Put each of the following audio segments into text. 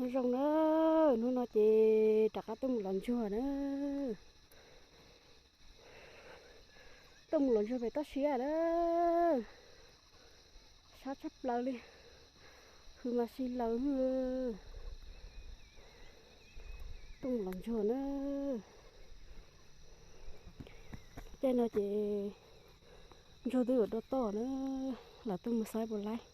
Nyob zoo na, hnub no ces rov qab tuaj mus lov ntsuag na. Tuaj mus lov ntsuag pem toj siab na. Sab tshaj plaws li. Hws mas si laws. Tuaj mus lov ntsuag na. Caij no ces ntsuag twb yuav dua toj na. Los tuaj mus saib puas laib.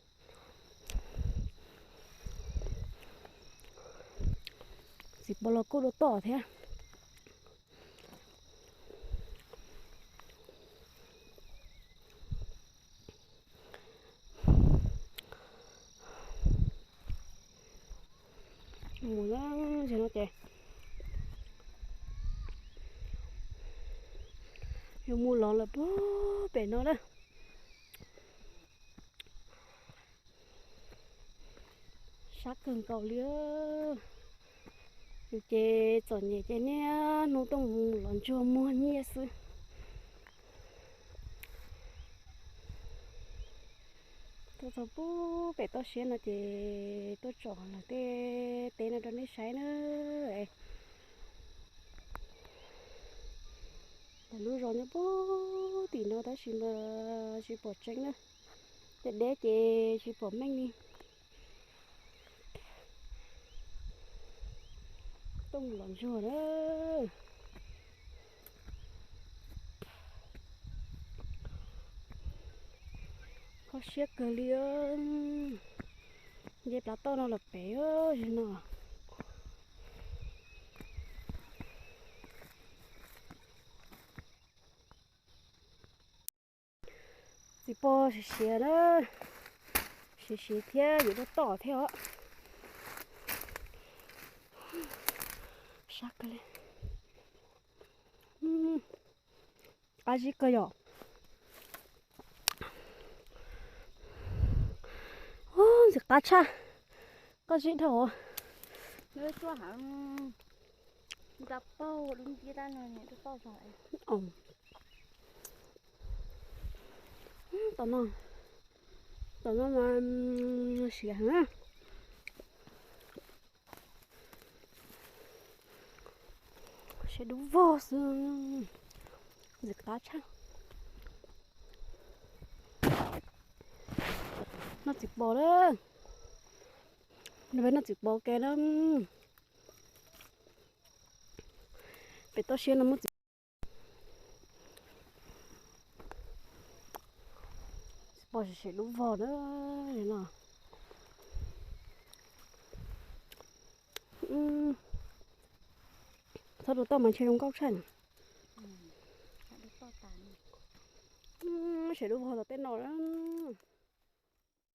Txiv pos los kuj dua toj thiab. Mus no ces yuav mus lov lawm puag pem no na. Sab kawg nkaus li. Yus ces txom nyem ces niaj hnub tuaj mus lov ntsuag muag nyiaj xwb. Tuaj txog puag pem toj siab no ces tuaj tsom lawv tej teb no rau nej saib na. Lawv lub zos nyob puag tim no tab sis mas tsis pom tseeb na. Tej deb ces tsis pom meej li. Tuaj mus lov ntsuag na. Kho siab kawg li. Nce plab toj no los pem zaum no. Txiv pos siav siav na, siav siav thiab yuav dua toj thiab os. Sab kawg li. Qab zib kawg yom. Ntxim qab tshaj, qab zib dhau. Tom no, tom no mas siav heev. Siav dub vog xwb, ntxim qab tshaj. Noj txiv pos lawm, noj txiv pos ke na. Pem toj siab no muaj txiv pos, siav dub vog na no. Txhob dua toj mas ntshe zoo nkauj tshaj na. Siav dub vog tom tej no na.